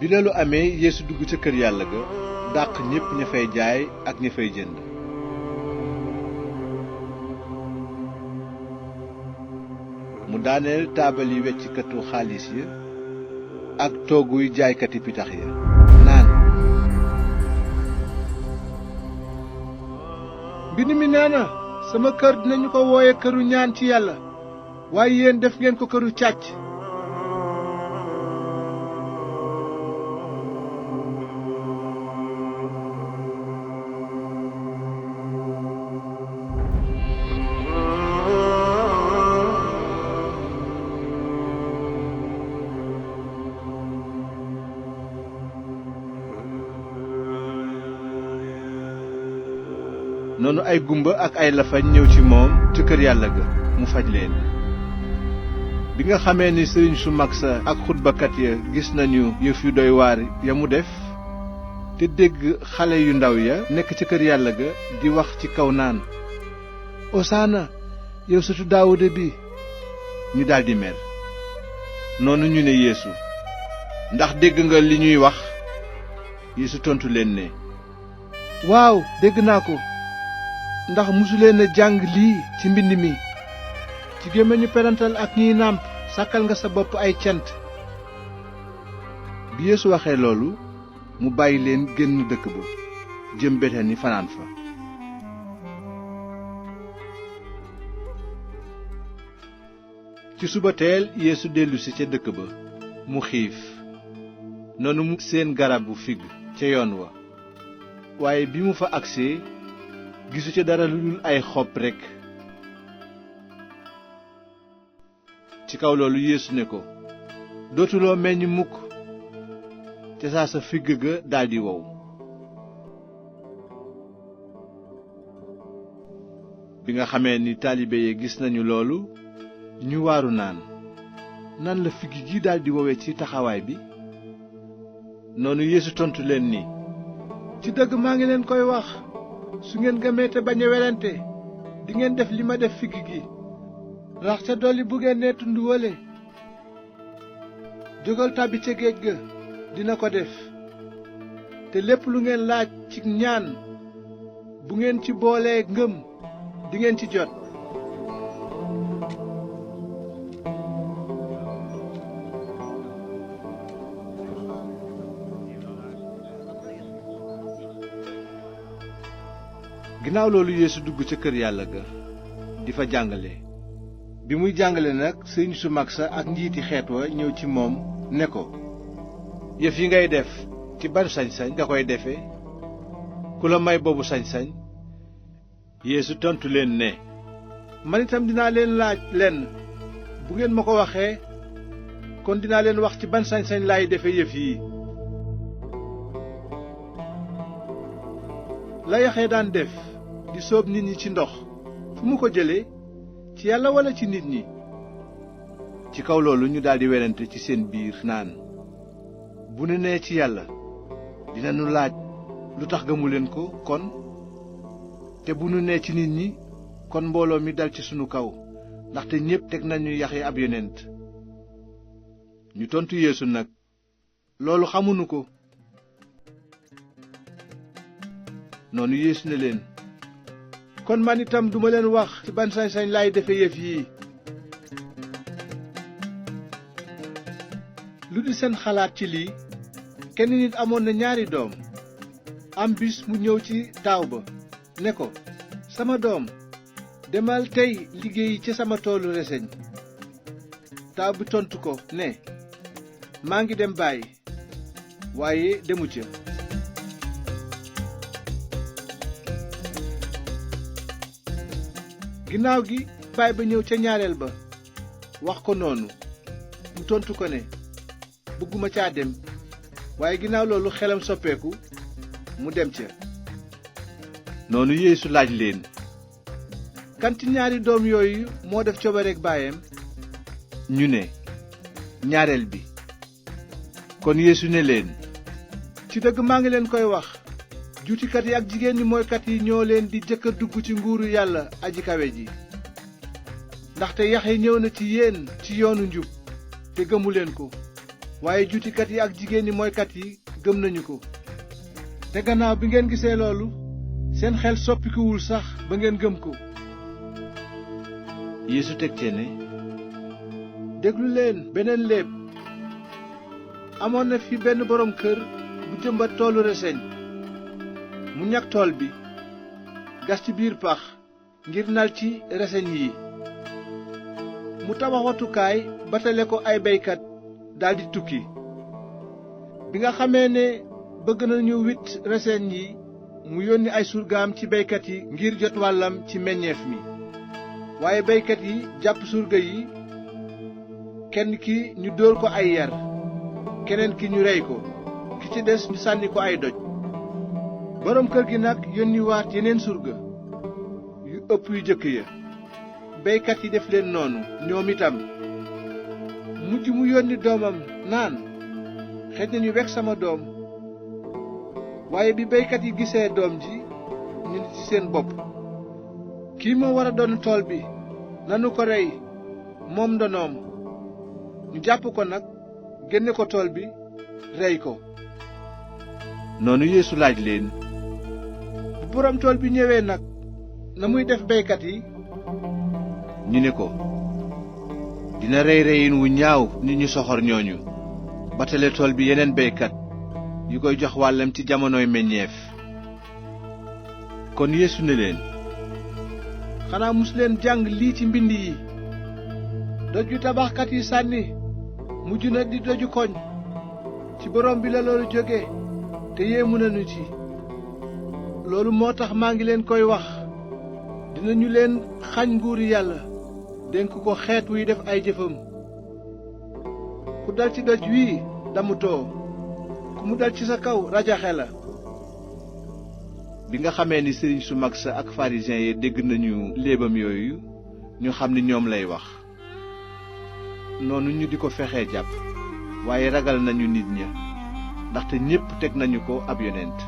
bi loolu amee Yeesu dugg ca kër yàlla ga dàq ñépp ña fay jaay ak ña fay jënd. mu daaneel taabali weccikatu xaalis ya ak tooguy jaaykati pitax ya naan, mbind mi nee na sama kër dinañu ko wooye këru ñaan ci yàlla, waaye yéen def ngeen ko këru càcc. noonu ay gumba ak ay lafañ ñëw ci moom ci kër yàlla ga mu faj leen. bi nga xamee ni sëriñ su mag sa ak xutbakat ya gis nañu yëf yu doy waar ya mu def te dégg xale yu ndaw ya nekk ci kër yàlla ga di wax ci kaw naan, Osaana yow sëtu Daawuda bi, ñu daldi mer. noonu ñu ne Yeesu, ndax dégg nga li ñuy wax? Yeesu tontu leen ne, waaw dégg naa ko. ndax musuleen a jàng lii ci mbind mi, ci gémmiñu perantal ak ñiy nàmp sàkkal nga sa bopp ay cant. bi Yeesu waxee loolu mu bàyyi leen génn dëkk ba jëm Betani fanaan fa. ci suba teel Yeesu dellusi ca dëkk ba mu xiif. noonu mu seen garabu fig ca yoon wa, waaye bi mu fa agsee gisu ca dara lu dul ay xob rekk. ci kaw loolu Yeesu ne ko, dootuloo meññ mukk. te saa sa figg ga daldi wow. bi nga xamee ni taalibe yi gis nañu loolu ñu waaru naan, nan la figg gi daldi wowe ci taxawaay bi? noonu Yeesu tontu leen ni, ci dëgg maa ngi leen koy wax, su ngeen gëmee te bañ a werante dingeen def li ma def figg gi. rax ca dolli bu ngeen nee tund wële, jógal tàbbi ca géej ga, dina ko def. te lépp lu ngeen laaj ci ñaan bu ngeen ci boolee ngëm dingeen ci jot. ginnaaw loolu Yeesu dugg ca kër yàlla ga di fa jàngale. bi muy jàngale nag sëriñ su mag sa ak njiiti xeet wa ñëw ci moom ne ko, yëf yi ngay def ci ban sañ-sañ nga koy defe? ku la may boobu sañ-sañ? Yeesu tontu leen ne, man itam dinaa leen laaj lenn, bu ngeen ma ko waxee kon dinaa leen wax ci ban sañ-sañ laay defe yëf yi. la Yaxya daan def di sóob nit ñi ci ndox, fu mu ko jëlee, ci yàlla walla ci nit ñi? ci kaw loolu ñu daldi werante ci seen biir naan, bu nu nee ci yàlla dinañu laaj lu tax gëmuleen ko kon, te bu nu nee ci nit ñi kon mbooloo mi dal ci sunu kaw ndaxte ñépp teg nañu Yaxya ab yonent. ñu tontu Yeesu nag, loolu xamuñu ko. noonu Yeesu ne leen, kon man itam duma leen wax ci ban sañ-sañ laay defe yëf yii. lu di seen xalaat ci lii, kenn nit amoon na 2 doom. am bis mu ñëw ci taaw ba ne ko, sama doom, demal tey liggéeyi ci sama toolu reseñ. taaw bi tontu ko ne, maa ngi dem baay, waaye demu ca. ginnaaw gi baay ba ñëw ca ñaareel ba wax ko noonu. mu tontu ko ne, bëgguma caa dem. waaye ginnaaw loolu xelam soppeeku mu dem ca. noonu Yeesu laaj leen, kan ci 2 doom yooyu moo def coobareek baayam? ñu ne, ñaareel bi. kon Yeesu ne leen, ci dëgg maa ngi leen koy wax, juutikat yi ak jigéen ñi mooykat yi ñoo leen di jëkk a dugg ci nguuru yàlla aji kawe ji. ndaxte Yaxya ñëw na ci yéen ci yoonu njub te gëmu leen ko, waaye juutikat yi ak jigéeni moykat yi gëm nañu ko. te gannaaw bi ngeen gisee loolu seen xel soppikuwul sax ba ngeen gëm ko. Yeesu teg ci ne déglu leen beneen léeb. amoon na fi benn boroom kër bu jëmbat toolu reseñ. mu ñag tool bi gas ci biir pax ngir nal ci reseñ yi. mu tabax watukaay batale ko ay beykat daldi tukki. bi nga xamee ne bëgg nañu witt reseñ yi mu yónni ay surgaam ci beykat yi ngir jot wàllam ci meññeef mi. waaye beykat yi jàpp surga yi, kenn ki ñu dóor ko ay yar, keneen ki ñu rey ko, ki ci des ñu sànni ko ay doj. boroom kër gi nag yónni waat yeneen surga yu ëpp yu jëkk ya. beykat yi def leen noonu ñoom itam. mujj mu yónni doomam naan xëj na ñu wekk sama doom. waaye bi beykat yi gisee doom ji ñu ne ci seen bopp, kii moo war a doon tool bi, nanu ko rey moom ndonoom. ñu jàpp ko nag génne ko tool bi rey ko. noonu Yeesu laaj leen bu boroom tool bi ñëwee nag na muy def beykat yi. ñu ne ko dina rey reyin wu ñaaw nit ñu soxor ñooñu batale tool bi yeneen beykat yu koy jox wàllam ci jamonoy meññeef. kon Yeesu ne leen xanaa musu leen jàng lii ci mbind yi, doj yu tabaxkat yi sànni mujj na di doju koñ. ci borom bi la loolu jóge te yéemu nañu ci. loolu moo tax maa ngi leen koy wax, dinañu leen xañ nguuri yàlla dénk ko xeet wuy def ay jëfam. ku dal ci doj wii damutoo, ku mu dal ci sa kaw rajaxe la. bi nga xamee ni sëriñ su mag sa ak pharisiens yi dégg nañu léebam yooyu, ñu xam ni ñoom lay wax. noonu ñu di ko fexee jàpp, waaye ragal nañu nit ña, ndaxte ñépp teg nañu ko ab yonent.